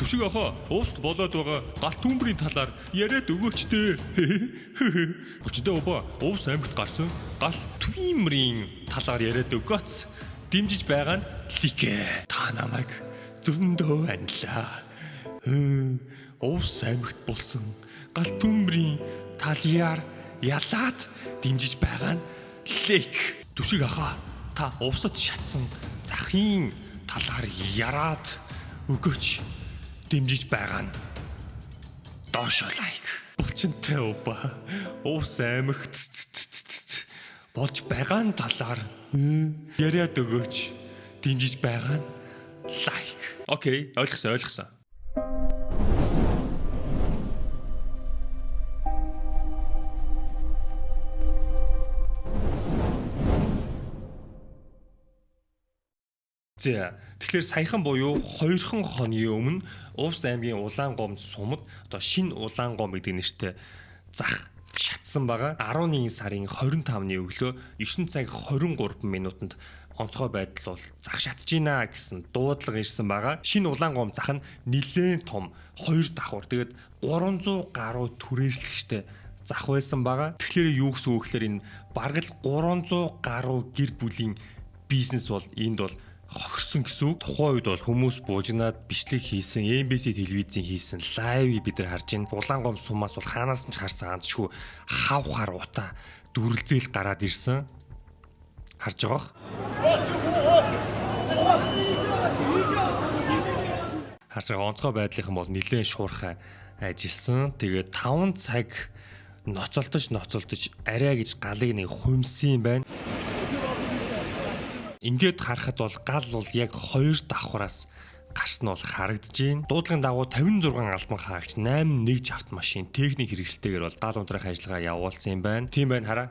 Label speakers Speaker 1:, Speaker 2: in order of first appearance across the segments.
Speaker 1: Түшиг ахаа уст болоод байгаа гал түмбрийн талаар яриад өгөөч дээ. Булчинтай уба Увс аймагт гарсан гал түмрийн талаар яриад өгөөц. Дэмжиж байгаа нь ликэ. Та намайг зөндөө анилаа. Увс аймагт болсон гал түмрийн талаар ялаад дэмжиж байгаа нь лик. Түшиг ахаа та увсад шатсан захын талаар яраад өгөөч. Дэмжиж байгаа нь доошо лайк. Булчинтай уба Увс аймагт болж байгаа нь талаар яриад өгөөч. Дэмжиж байгаа нь лайк. Окей, ойлгосон, ойлгосон. За, тэгэхээр саяхан буюу 2 хоногийн өмнө Увс аймгийн Улаангомд сумад одоо шинэ Улаангом гэдэг нэртэй зах шатсан байгаа. 11 сарын 25-ны өглөө 9 цаг 23 минутанд онцгой байдал бол зах шатж гинэ гэсэн дуудлага ирсэн байгаа. Шинэ Улаангом зах нь нэлээд том 2 давхар. Тэгээд 300 гаруй түрээслэгчтэй зах байсан байгаа. Тэгэхээр юу гэсэн үг гэхээр энэ бараг л 300 гаруй гэр бүлийн бизнес бол энд бол хохирсон гэсэн үг. Тухайн үед бол хүмүүс буужнаад бичлэг хийсэн, MBC телевизийн хийсэн лайвыг бид нар харж байна. Улаангом сумаас бол хаанаас нь ч харсан андшгүй хав хар утаа дүрлзээл гараад ирсэн. Харж байгаа бох. Харж байгаа онцгой байдлынхан бол нэлээд шуурхай ажилласан. Тэгээд 5 цаг ноцолдож арай гэж галыг нэг хумсан юм байна. Ингээд харахад бол гал бол яг 2 давхараас гарсан нь бол харагдаж байна. Дуудлагын дагуу 56 албан хаагч 8 нэгж автомашин техник хэрэгсэлтэйгээр бол гал унтраах ажиллагаа явуулсан юм байна. Тийм байна, хараа.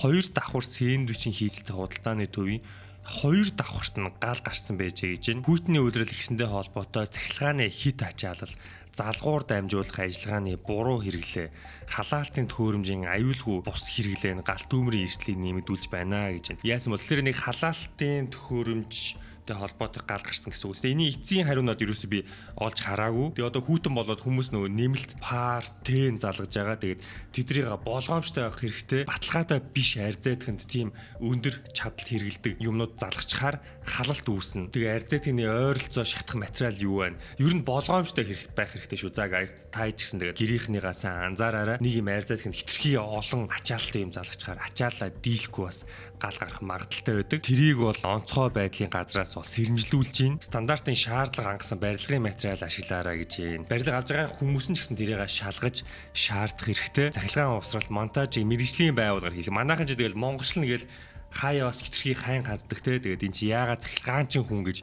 Speaker 1: 2 давхар сэндвичийн хийцэлтэй худалдааны төвийн 2 давхарт нь гал гарсан байжээ гэж байна. Хүйтний үйлрэл ихсэндээ холбоотой цахилгааны хит ачаалал, залгуур дамжуулах ажиллагааны буруу хэрэглээ, халаалтын төхөөрөмжийн аюулгүй бус хэрэглээ нь гал түүмрийн эрсдлийг нэмэгдүүлж байна гэж байна. Яасан бол тэгэхээр нэг халаалтын төхөөрөмж тэй холбоотой гал гарсан гэсэн үг. Тэгээ энэний эцсийн хариунууд ерөөсөө би олж хараагүй. Тэгээ одоо хүүтэн болоод хүмүүс нөгөө нэмэлт пар тэн залгаж байгаа. Тэгээд тэдрийг болгоомжтой авах хэрэгтэй. Баталгаатай биш арзайдханд тийм өндөр чадалт хэрэгэлдэг юмнууд залгачаар халалт үүснэ. Тэгээ арзайдхны ойролцоо шатах материал юу байна? Ер нь болгоомжтой хэрэгтэй байх хэрэгтэй шүү. За guys, та ч гэсэн тэгээд гэрийнхнийгаа сайн анзаараарай. Нэг юм арзайдханд хитрхи олон ачаалттай юм залгачаар ачаалаа дийлэхгүй бас гал гарах магадaltaй байдаг. Тэрийг бол онцгой байдлын газраас бол сэрэмжлүүлж байна. Стандартын шаардлага хангасан барилгын материал ашиглаарай гэж байна. Барилга авж байгаа хүмүүс нь ч гэсэн тэрийг шалгаж шаардах хэрэгтэй. Цахилгаан уусралт, монтажийг мэрэгжлийн байгууллагаар хийх. Манайхан ч тэгэл монголчл нэгэл хаяа бас хитрхи хайн ханддаг те. Тэгээд эн чи яагаад цахилгаан чин хүн гэж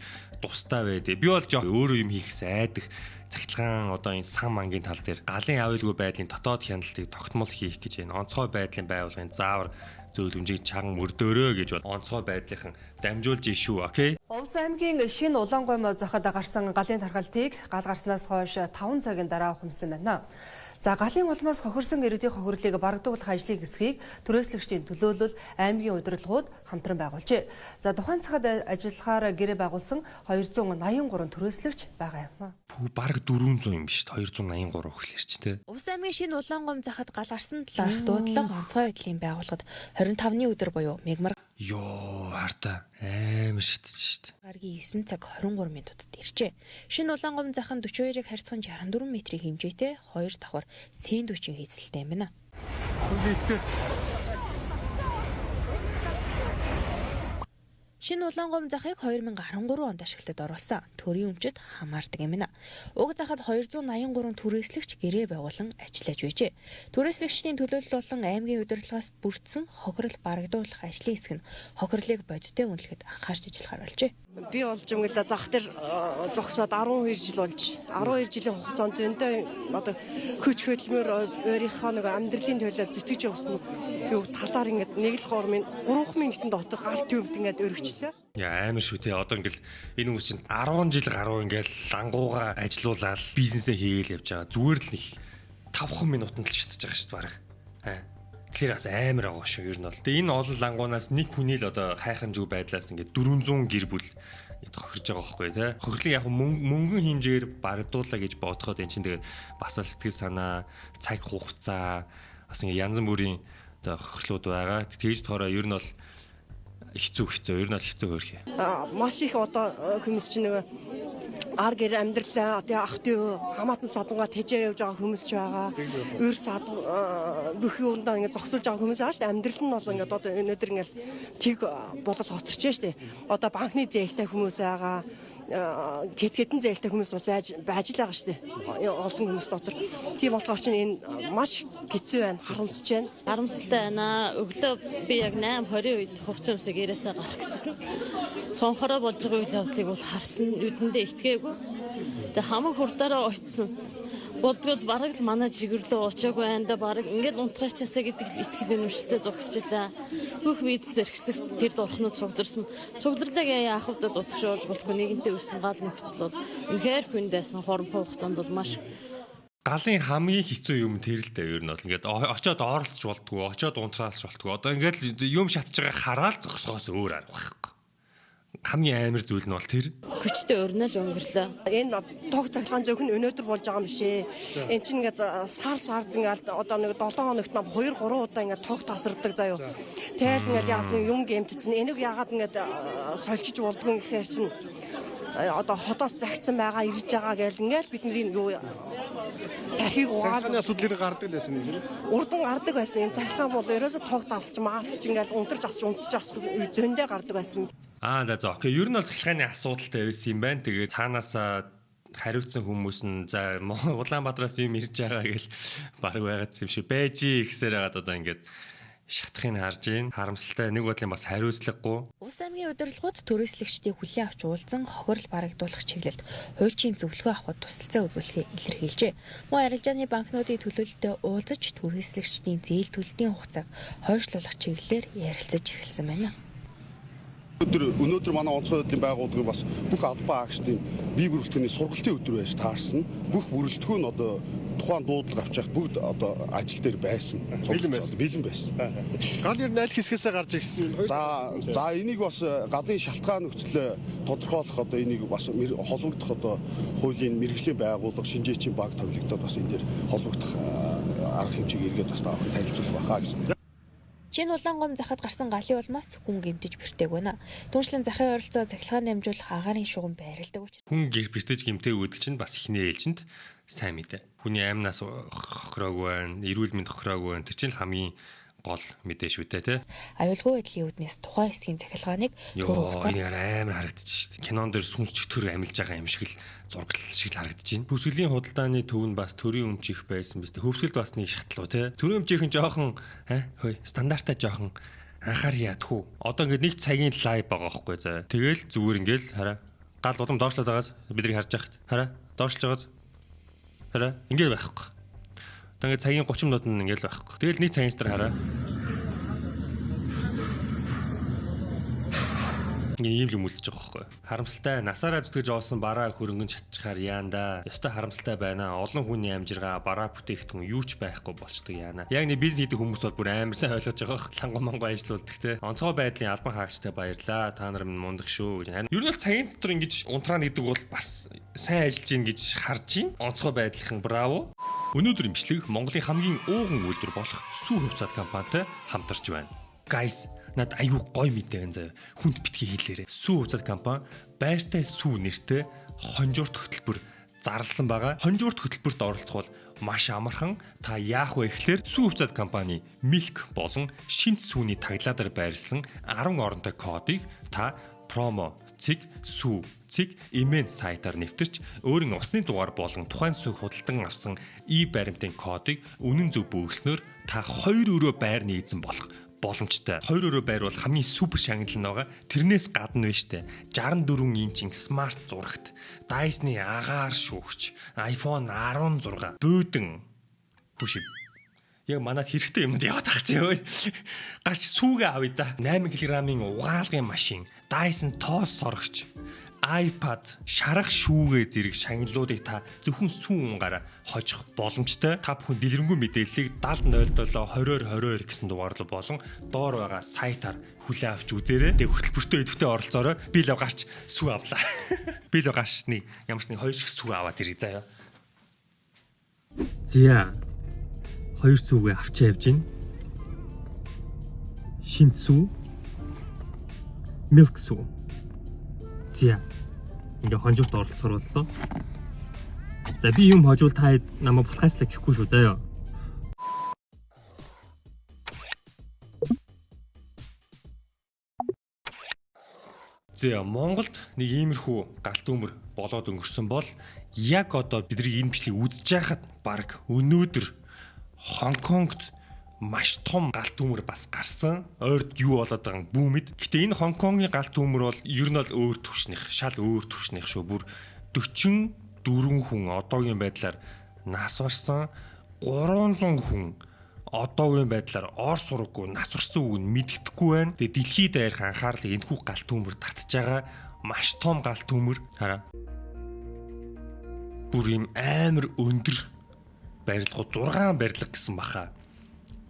Speaker 1: тустай байдээ. Би бол жоох өөрөө юм хийхс айдах цахилгаан одоо энэ сан мангийн тал дээр галын аюулгүй байдлын дотоод хяналтыг тогтмол хийх гэж байна. Онцгой байдлын байгууллагын заавар зөвлөмжийг чаган мөрдөөрөө гэж бол онцгой байдлынхан дамжуулж шүү. Окей.
Speaker 2: Увс аймгийн шинэ Улаангойм захад гарсан галын тархалтыг гал гарснаас хойш 5 цагийн дараа ухамсан байна. За, галын улмаас хохирсон иргэдийн хохирлыг барагдуулах ажлын хэсгийг түрээслэгчдийн төлөөлөл, аймгийн удирдлагууд хамтран байгуулжээ. За, тухайн цагт ажиллахаар гэрээ байгуулсан 283 түрээслэгч байгаа юм.
Speaker 1: Бараг 400 юм биш 283 гэхэлэр чи тэ.
Speaker 3: Увс аймгийн шинэ Улаангом захад гал гарсан талаарх дуудлага онцгой байдлын байгууллагад 25-ны өдөр буюу мягмар
Speaker 1: Йоо, харта амар шатж шít.
Speaker 3: гарагийн 9 цаг 23 минутад иржээ. Шинэ Улаангом зах нь 42-ыг харьцан 64 метрийн хэмжээтэй 2 давхар сэндвичийн хийцэлтэй юм байна. Шинэ Улаангом захыг 2013 онд ашиглалтад оруулсан. Төрийн өмчөд хамаардаг юм байна. Уг захад 283 түрээслэгч гэрээ байгуулан ажиллаж байжээ. Түрээслэгчдийн төлөөлөл болон аймгийн удирдлагаас бүрдсэн хохирол барагдуулах ажлын хэсэг нь хохирлыг бодиттой үнэлэхэд анхаарч ажиллахаар болжээ.
Speaker 4: Би болж юм гэлээ зах дээр зогсоод 12 жил болж 12 жилийн хугацаанд зөндөө одоо хүч хөдөлмөр өөрийнхөө нэг амьдралын төлөө зүтгэж явсан юу талаар ингээд нэг л 3 минутын дотор гал төмт ингээд өргөчлөө.
Speaker 1: Яа, амар шүү те. Одоо ингээл энэ хүмүүс чинь 10 жил гаруй ингээл лангууга ажилуулаад бизнесээ хийгээл явж байгаа. Зүгээр л нэг 5 минутанд л шатж байгаа шүү дээ бараг. Аа. Тэгэхээр бас амар байгаа шүү ер нь бол. Тэгээ энэ олон лангуунаас нэг хүний л одоо хайхрамжгүй байдлаас ингээд 400 гэр бүл Хохирж байгаа байхгүй тий. Хохирлын яг мөнгөн хэмжээгээр барагдуулаа гэж бодоход эн чинь тэгээд бас л сэтгэл санаа, цаг хугацаа бас ингээ янз бүрийн одоо хохирлууд байгаа. Тэгж тохороо ер нь бол хэцүү хэцүү. Ер нь бол хэцүү хөрхий.
Speaker 4: Маш их одоо хүмүүс чинь нөгөө ар гэр амьдралаа одоо ах дүү хамаатан садангаа тэжээ явж байгаа хүмүүс ч байгаа. Үр садан бүх юундаа ингэ зогсож байгаа хүмүүс байгаа шүү дээ. Амьдрал нь бол ингээд одоо өнөөдөр ингээд тэг болол хоцорч шүү дээ. Одоо банкны зээлтэй хүмүүс байгаа. Хэд хэдэн зээлтэй хүмүүс бас байж л байгаа шүү дээ. Олон хүмүүс дотор. Тийм болохоор чинь энэ маш хэцүү байна. Харамсаж байна.
Speaker 5: Харамсалтай байна. Өглөө би яг 8:20 үед хувцас өмсөг ирээсээ гарах гэжсэн. Цонхороо болж байгаа үйл явдлыг бол харсан, нүдэндээ итгээгүй. Тэгээ хамаг хурдаараа очсон. Болдгол бараг л манай жигүүрлөө очоогүй байна да, бараг ингээл унтраачаасаа гэдэг итгэл үнэмшилтэй зогсчихлаа. Бүх бизнес эрхлэгч тэр дурхнууд цугларсан. Цугларлаг яах вэ дутагш орж болохгүй нэгэнтээ өссөн гал нөхцөл бол үнэхээр хүнд байсан. Хоромхой хугацаанд бол маш
Speaker 1: Галын хамгийн хэцүү юм тэр л дээ, ер нь бол ингээд очиод оролцож болтгоо, очиод унтраалж болтгоо. Одоо ингээд юм шатж байгаа хараал зогсохоос өөр арга байхгүй. Хамгийн амар зүйл нь бол тэр.
Speaker 5: Хүчтэй өрнөл өнгөрлөө.
Speaker 4: Энэ тог цахилгаан зөвхөн өнөөдөр болж байгаа юм биш ээ. Энд чинь ингээд сар сард ингээд одоо нэг 7 хоногт нам 2 3 удаа ингээд тог тасардаг заяо. Тэгэл ингээд яасан юм гэмтсэн. Энийг яагаад ингээд сольчиж болдгоо гэхээр чинь одоо хотоос загцсан байгаа ирж байгаа гэл ингээд бидний юу тархийг угаал
Speaker 6: Цахилгааны асуудлыг гардаг л байсан юм шиг.
Speaker 4: Урдан гардаг байсан. Энэ цахилгаан бол ерөөсө тог тасалж маалж ингээд унтарч асч унтчих асах зөндөө гардаг байсан.
Speaker 1: Аа за за. Окей. Ер нь бол цахилгааны асуудалтай байсан юм байна. Тэгээд цаанаасаа хариуцсан хүмүүс нь за Улаанбаатараас юм ирж байгаа гэл баг байгаадсан юм шиг байжээ гэсээр хагаад одоо ингээд шатахыг харж байна. Харамсалтай нэг бодлын бас хариуцлагагүй.
Speaker 3: Улс аймгийн удирдлагууд түрээслэгчдийг хүлээн авч уулзан хохирол барагдуулах чиглэлд хуульчийн зөвлөгөө авахд тусалцаа үзүүлэхээ илэрхийлжээ. Мөн арилжааны банкнуудын төлөөлөлтөд уулзаж түрээслэгчдийн зээл төлөлтийн хугацааг хойшлуулах чиглэлээр ярилцаж эхэлсэн байна.
Speaker 7: Өнөөдөр манай онцгой байдлын байгууллагын бас бүх албан хаагчдын бие бүрэлдэхүүний сургалтын өдөр байж таарсан. Бүх бүрэлдэхүүн одоо тухайн дуудлага авч явахад бүгд одоо ажил дээр байсан.
Speaker 6: Бэлэн байсан.
Speaker 7: Бэлэн байсан.
Speaker 6: Гал ер нь аль хэсгээсээ гарч ирсэн?
Speaker 7: За энийг бас галын шалтгаан нөхцөлөө тодорхойлох одоо энийг бас холбогдох одоо хуулийн мэргэжлийн байгууллага шинжээчийн баг томилогдоод бас энэ дээр холбогдох арга хэмжээг эргээд бас та бүхэн танилцуулах байхаа гэж.
Speaker 3: Чин Улаангум захад гарсан галын улмаас хүн гэмтэж бэртээг байна. Түүнчлэн захын ойролцоо цахилгаан дамжуулах агаарын шугам байрладаг учраас
Speaker 1: Хүн бэртэж гэмтээг гэдэг чинь бас эхний ээлжинд сайн мэдээ. Хүний амнаас хохироогүй байна, эрүүл мэнд хохироогүй байна. Тэр чинь л хамгийн гол мэдээ шүү дээ, тэ.
Speaker 3: Аюулгүй байдлын үүднээс тухайн хэсгийн цахилгааныг түр
Speaker 1: Йоо,
Speaker 3: хугацаар
Speaker 1: энэ амар харагдчих шүү дээ. Кинон дээр сүнс чөтгөр амилж байгаа юм шиг л зураглал шиг л харагдаж байна. Хөвсгөлийн худалдааны төв нь бас төрийн өмч их байсан биз дээ. Хөвсгөлд бас нэг шатлуу те. Төрийн өмчийнхэн жоохон хөөе стандартаа жоохон анхаар яадхүү. Одоо ингээд нэг цагийн live байгаа байхгүй заа. Тэгэл зүгээр ингээд хараа. Гал улам доошлоод байгаас бидний харж байхад хараа доошлж байгаас хараа ингээд байхгүй. Одоо ингээд цагийн 30 минут нь ингээд байхгүй. Тэгэл нэг цагийн дотор хараа. Ийм юм үлдэж байгаа байхгүй. Харамсалтай насаараа зүтгэж олсон бараа хөрөнгөн чатчихаар яанда. Ёстой харамсалтай байна. Олон хүний амжиргаа бараа бүтээгдэхүүн юу ч байхгүй болчдөг яана. Яг нэг бизнес хийдэг хүмүүс бол бүр амар сайн ойлгож байгаа. Ланго манго ажиллаулдаг те. Онцгой байдлын албан хаагчтай баярлаа. Та нар минь мундаг шүү гэж. Ер нь бол цагийн дотор ингэж унтраана гэдэг бол бас сайн ажиллаж гин гэж харж гин. Онцгой байдлынхан браво. Өнөөдөр имжлэг Монголын хамгийн ууган үйлдвэр болох Сүү хувьцаат компанитай хамтарч байна. Guys, над айгүй гой мэдээ байна заяа. Хүнд битгий хэлээрэй. Сүү хувьцаат компани байртай сүү нэртэй хонжуурт хөтөлбөр зарласан байгаа. Хонжуурт хөтөлбөрт оролцох бол маш амархан. Та яах вэ гэхлээр Сүү хувьцаат компани Milk болон Шимт сүүний таглаадаар байрлсан 10 оронтой кодыг та промо цэг сүү цэг имэн сайтаар нэвтэрч өөрийн утасны дугаар болон тухайн сүг худалдан авсан и-баримтын кодыг үнэн зөв бөөгснөөр та 2 өрөө байр нэгдсэн болох боломжтой. 2 өрөө байр бол хамгийн супер шагнал нь байгаа. Тэрнээс гадна биш үү? 64 инчийн смарт зурагт, Dyson-ы агаар шүүгч, iPhone 16, буудан хүш. Яг манад хэрэгтэй юмнууд яваад байгаа чи өө. Гарч сүүгээ авъя да. 8 кг-ын угаалгын машин, Dyson тоос сорогч, iPad, шарах шүүгээ зэрэг шагналуудыг та зөвхөн сүү унгаараа хожих боломжтой. Та бүхэн дэлгэрэнгүй мэдээллийг 70 07 20 22 гэсэн дугаар руу болон доор байгаа сайтаар хүлээн авч үзээрэй. Тэгээ хөтөлбөртөө идэвхтэй оролцоорой. Би л гарч сүү авлаа. Би л гарч нэг ямар ч нэг хоёр шиг сүү аваад ирье заяа. Зя. Хоёр сүүгээ авчаа явж гин. Шинт сүү. Milk сүү. Зя. Ингээ хонжуулт оролцохоор боллоо. За би юм хожуул та намайг булхайслаа гэхгүй шүү заяа. Зэ Монголд нэг иймэрхүү галт төмөр болоод өнгөрсөн бол яг одоо бидний энэ бичлэгийг үзэж байхад баг өнөөдөр Хонконгт маш том галт төмөр бас гарсан. Ойрд юу болоод байгаа юм бүү мэд. Гэтэ энэ Хонконгийн галт төмөр бол ер нь бол өөр түвшнийх, шал өөр түвшнийх шүү. Бүр 44 хүн одоогийн байдлаар нас барсан, 300 хүн одоогийн байдлаар ор сураггүй нас барсан үг нь мэддэхгүй байна. Тэгээ дэлхийд даяарх анхаарлыг энэхүү галт төмөр татж байгаа маш том галт төмөр. Хараа. Бүр юм амар өндөр барилгууд 6 барилга гэсэн баха.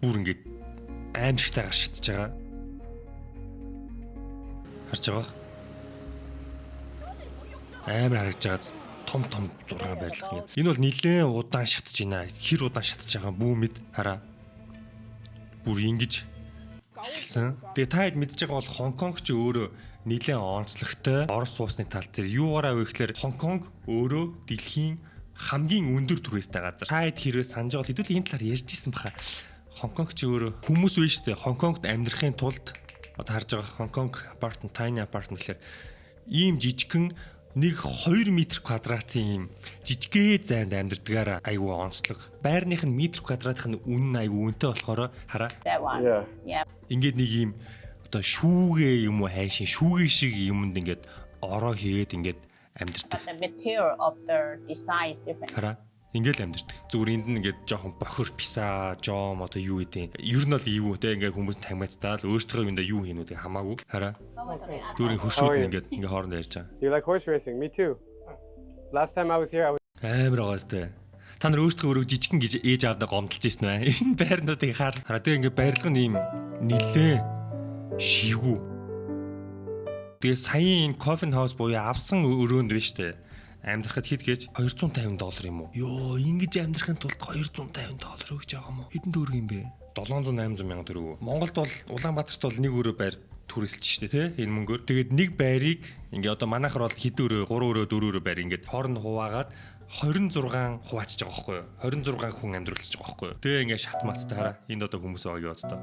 Speaker 1: Бүр ингээд аимшигтайгаар шатж байгаа. Харж байгаа. Амар харагдж байгаа том том 6 барилга ингээд. Энэ бол нилээн удаан шатж байна. Хэр удаан шатж байгаа бүү мэд хараа. Бүр ингэж эхэлсэн. Тэгээ та хэд мэдж байгаа бол Хонконг ч өөрөө нэлээд онцлогтой. Орос уусны тал дээр юугаараа вэ гэхээр Хонконг өөрөө дэлхийн хамгийн өндөр түрээстэй газар. Та хэд хэрвээ санаж байгаа бол хэдүүлээ энэ талаар ярьж исэн баха. Хонконг ч өөрөө хүмүүс биш үү? Хонконгт амьдрахын тулд одоо харж байгаа Хонконг apartment, tiny apartment гэхээр ийм жижигхэн нэг 2 метр квадратын ийм жижигхэн зайд амьдардгаараа айгүй онцлог. Байрных нь метр квадратын нь үнэ нь айгүй үнэтэй болохоор хараа. Ингээд нэг ийм одоо шүүгээ юм уу хайшин шүүгээ шиг юмд ингээд ороо хийгээд ингээд амьдэрдэг.
Speaker 8: The material of the design is different.
Speaker 1: Хараа. Ингээл амьдэрдэг. Зүгээр энд нь ингээд жоохон бохир писа, жом одоо юу гэдэг. Ер нь бол эвгүй те ингээд хүмүүс тамиадтаа л өөрсдөө юунда юу хийнүү тэг хамаагүй. Хараа. Зүгээр хөршүүд нь ингээд ингээд хоорондоо ярьж байгаа.
Speaker 9: You like horse racing? Me too. Last time I was here I was
Speaker 1: Амар байгаас те. Та нар өөрсдөө өрөг жижигэн гэж ээж аавдаа гомдолж ирсэн бай. Энэ байрнуудыг хар. Хараа тэг ингээд барилга нь ийм нилээ шийгүү. Тэгээ саяын энэ coffin house буюу авсан өрөөнд биш те. Амьдрахад хэд гэж $250 юм уу? Йоо, ингэж амьдрахын тулд $250 өгч байгаа юм уу? Хэдэн төгрөг юм бэ? 700 800 мянган төгрөг. Монголд бол Улаанбаатарт бол нэг өрөө байр түрээсэлж штэ тий энэ мөнгөөр. Тэгээд нэг байрыг ингээ одоо манайхаар бол хэдэн өрөө 3 өрөө 4 өрөө байр ингээд хооронд хуваагаад 26 хуваачиж байгаа байхгүй юу? 26 хүн амьдруулж байгаа байхгүй юу? Тэгээ ингээ шат маттай хараа. Энд одоо хүмүүс байгааг юу боддоо.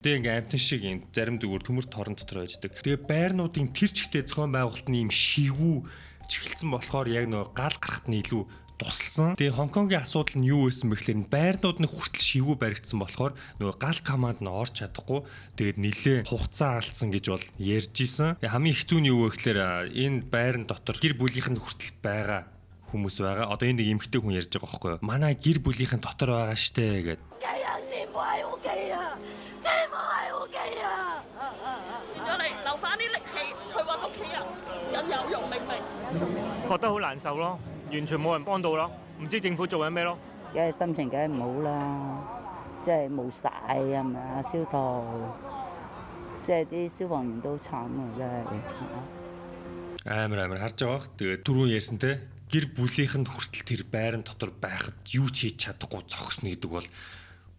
Speaker 1: Тэгээ ингээ амтан шиг юм зарим зүгээр төмөр торон дотор байждаг. Тэгээ байрнуудын тэр чигтээ зохион байгуулалт нь юм шигүү чихэлцэн болохоор яг нөгөө гал гарахт нь илүү тусалсан. Тэгээ Хонконгийн асуудал нь юу байсан бэ гэхээр байрнууд нь хүртэл шигүү баригдсан болохоор нөгөө гал команд нь орч чадахгүй тэгээд нилээ хугацаа алдсан гэж бол ярьж исэн. Тэгээ хамгийн хэцүү нь юу вэ гэхээр энэ байран дотор гэр бүлийнх нь хүртэл байгаа хүмүүс байгаа. Одоо энэ нэг эмэгтэй хүн ярьж байгаа байхгүй юу? Манай гэр бүлийнхэн дотор байгаа штэ гэд.
Speaker 10: 覺得好難受咯，完全冇人幫到咯，唔知政府做緊咩咯。
Speaker 11: 梗係心情梗係唔好啦，即係冇晒係咪啊？燒到，即係啲消防員都慘啊！真係。
Speaker 1: Амар амар харж байгаа бах. Тэгээд түрүүн ярьсан те гэр бүлийнх нь хүртэл тэр байран дотор байхад юу ч хийж чадахгүй зогсно гэдэг бол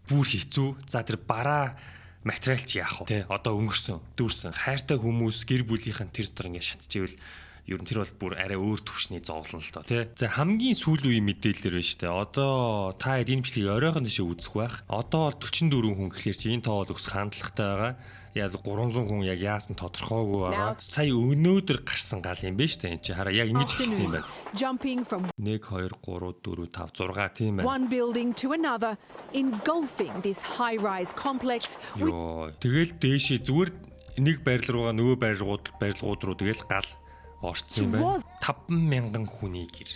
Speaker 1: бүр хэцүү. За тэр бараа материал чи яах вэ? Тэ одоо өнгөрсөн, дүүрсэн. Хайртай хүмүүс гэр бүлийнх нь тэр дотор ингээд шатчихвэл ер нь тэр бол бүр арай өөр түвшний зовлон л доо тий. За хамгийн сүүлийн үеийн мэдээлэлэр байна шүү дээ. Одоо та хэд энэ бичлэгийг оройхон дэшээ үзэх байх. Одоо бол 44 хүн гэхлээр чи энэ тоо бол өсөх хандлагатай байгаа. Яг 300 хүн яг яасан тодорхойгүй байгаа. Сая өнөөдөр гарсан гал юм байна шүү дээ. Энэ чи хараа яг ингэж хэлсэн юм байна.
Speaker 12: Jumping from
Speaker 1: 1 2 3 4 5 6 тийм байна.
Speaker 12: one building to another, engulfing this high-rise complex with
Speaker 1: Йоо. Тэгэл дээшээ зүгээр нэг байрлал руугаа нөгөө барилгууд руу тэгэл гал орцсон юм байна. 5000 хүний гэр.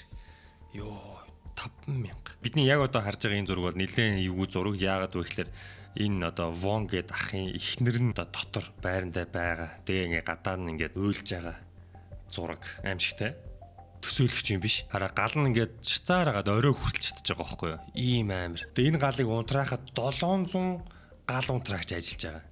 Speaker 1: Йоо, 5000. Бидний яг одоо харж байгаа энэ зураг бол нэлээд эвгүй зураг. Яагаад вэ гэхээр Энэ одоо Вон гээд ахын эхнэр нь одоо дотор байрандаа байгаа. Тэгээ ингээ гадаа нь ингээд уйлж байгаа зураг аимшигтай. Төсөөлөгч юм биш. Хараа, гал нь ингээд шацаараад орой хүртэл чадчих байгаа байхгүй юу? Ийм амар. Тэгээ энэ галыг унтраахад 700 гал унтраагч ажиллаж байгаа.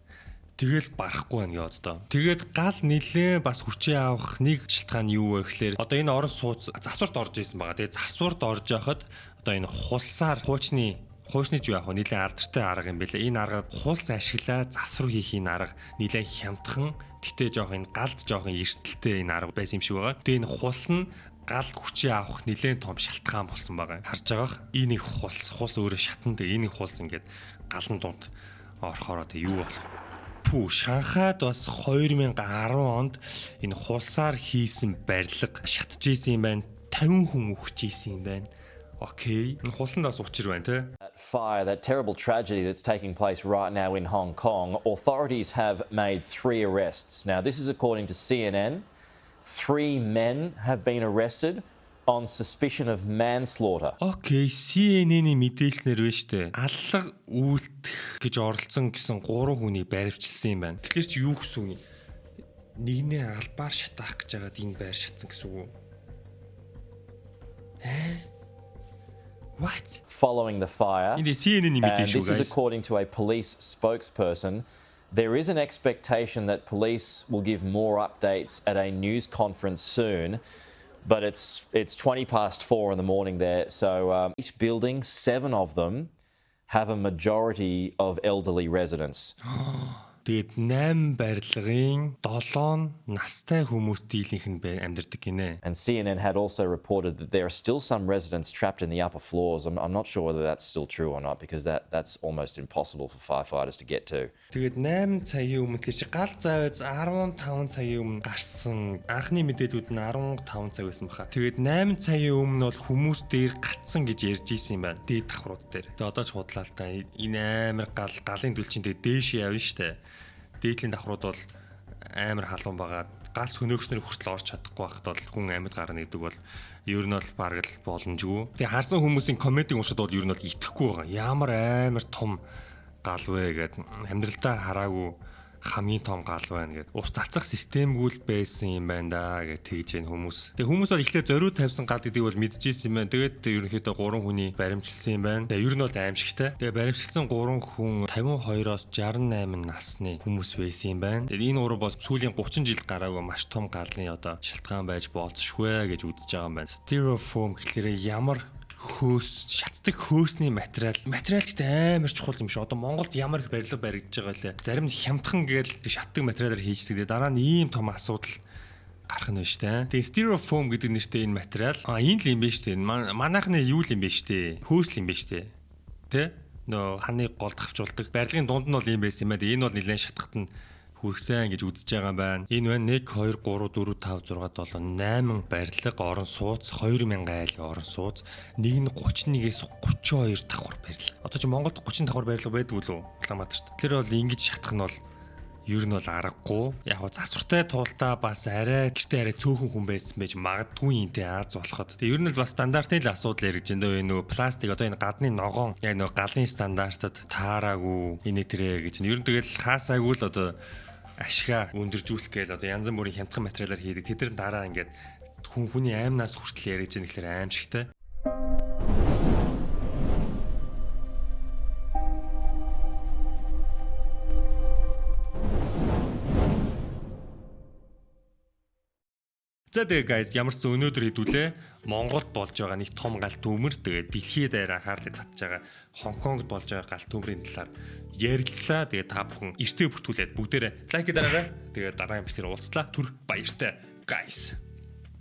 Speaker 1: Тэгэл барахгүй байна ёо одоо. Тэгээд гал нилээн бас хүчээ авах нэг шалтгаан юу вэ гэхээр одоо энэ орон сууц засварт орж исэн байгаа. Тэгээд засварт орж яхад одоо энэ хулсаар хуучны ч яг нэлээд алдартай арга юм бэлээ. Энэ аргаар хулс ашиглаа засвар хийх энэ арга нэлээд хямдхан. Гэтэ жоох энэ галд жоохон эрсдэлтэй энэ арга байсан юм шиг байгаа. Тэгээ энэ хулс нь гал хүчээ авах нэлээд том шалтгаан болсон байгаа. Харж байгаах энэ их хулс өөрөө шатан. Тэгээ энэ их хулс ингээд галан дунд орохороо тэг юу болох Пүү, Шанхайд бас 2010 онд энэ хулсаар хийсэн барилга шатж исэн юм байна. 50 хүн үхэж исэн юм байна. Okay. Энэ хулсанд бас учир байна те.
Speaker 13: Fire, that terrible tragedy that's taking place right now in Hong Kong, authorities have made three arrests. Now, this is according to CNN. Three men have been arrested on suspicion of manslaughter.
Speaker 1: Okay, CNN-ийн мэдээлснээр байна штэ. Аллага үйлдэх гэж оролцсон гэсэн гурван хүнийг баривчилсан юм байна. Тэгэхээр чи юу гэсэн үг юм? Нэгнээ албаар шатаах гэж байгаад энэ байр шатсан гэсэн үг үү? Э? What?
Speaker 13: Following the fire.
Speaker 1: Энэ CNN-ийн мэдээ
Speaker 13: And
Speaker 1: шүү,
Speaker 13: this is
Speaker 1: guys.
Speaker 13: according to a police spokesperson. There is an expectation that police will give more updates at a news conference soon, but it's 4:20 in the morning there. So each building, seven of them, have a majority of elderly residents.
Speaker 1: Тэгээд 8 барилгын 7 нь настай хүмүүс дийлэнх нь амьдардаг гинэ.
Speaker 13: And CNN had also reported that there are still some residents trapped in the upper floors. I'm not sure whether that's still true or not, because that's almost impossible for firefighters to get to.
Speaker 1: Тэгээд 8 цагийн өмнө тэр чи гал завиаз 15 цагийн өмнө гарсан. Анхны мэдээлүүд нь 15 цаг байсан баха. Тэгээд 8 цагийн өмнө бол хүмүүс дээр гацсан гэж ярьж исэн юм байна. Дээд давхрууд дээр. Тэгээд одоо ч худлаа л та. Энэ амар гал галын дүл чинь тэгээд дээш явна штэ. Дээдлийн давхрууд бол амар халуун байгаа. Гал сөнөөгчнөр хүртэл орж чадахгүй байхад бол хүн амьд гарна гэдэг бол ер нь бол бараг л боломжгүй. Тэгээ харсан хүмүүсийн comment ийг уншихад бол ер нь бол итгэхгүй байгаа. Ямар амар том гал вэ гэд, амьдралдаа хараагүй хамгийн том гал байна гэд. Ус цацах системгүй л байсан юм байна да гэж тэгж яах хүмүүс. Тэгээ хүмүүс бол эхлээд зориуд тавьсан гал гэдгийг бол мэдчихсэн юм байна. Тэгээд ерөнхийдөө 3 хүний баримтчилсан юм байна. Тэгээ ер нь бол аимшигтай. Тэгээ баримтчилсан 3 хүн 52-оос 68 насны хүмүүс байсан юм байна. Тэгээд энэ гурав бол сүүлийн 30 жил гараагүй маш том галны одоо шалтгаан байж болзошгүй гэж үзэж байгаа юм байна. Styrofoam гэхлээрээ ямар хөөс, шатдаг хөөсний материал. Материал гэдэг амар чухал юм шиг. Одоо Монголд ямар их барилга баригдаж байгаа лээ. Зарим нь хямдхан гээл шатдаг материалаар хийждэг. Тэгээ дараа нь ийм том асуудал гарах нь байна шүү дээ. Тэгээ styrofoam гэдэг нэртэй энэ материал. А, энэ л юм байна шүү дээ. Манайхны юу л юм бэ шүү дээ. Хөөс л юм байна шүү дээ. Тэ? Нөө ханы голд хавчулдаг. Барилгын дунд нь бол ийм байсан юм байна. Энэ бол нэлээд шатахт нь хүргэсэн гэж үзэж байгаа юм байна. Энэ байна 1 2 3 4 5 6 7 8 барилга орон сууц, 2000 айл орон сууц, нэг нь 31-ээс 32 давхар барилга. Одоо чи Монголд 30 давхар барилга байдаг үү? Улаанбаатарт. Тэр бол ингэж шатах нь бол ер нь бол аргагүй. Яг го засвартай тулдаа бас арай гэртээ арай цөөхөн хүн байсан байж магадгүй юм те, Аз болоход. Тэгээ ер нь л бас стандартын л асуудал яригж энэ дөө нөгөө пластик, одоо энэ гадны ногоон яг нөгөө галын стандартад таараагүй инээ тэрэ гэж. Ер нь тэгэл хаасаагүй л одоо ашигаа өндөржүүлэх гээл одоо янз бүрийн хямдхан материалаар хийдэг. Тэд нар дараа ингээд хүн хүний аймнаас хүртэл яригж байгаа гэхэлэр аимшигтай. За, тэгээ guys, ямар ч зэн өнөөдөр хэдүүлээ Монголд болж байгаа нэг том гал төмөр, тэгээд дэлхийд даяар анхаарлыг татж байгаа Хонконгд болж байгаа гал төмрийн талаар ярилцлаа. Тэгээд та бүхэн эртээ бүртгүүлээд бүгдээрээ like дараарай. Тэгээд дараагийн бичлэгээр уулзлаа. Түр баяртай, guys.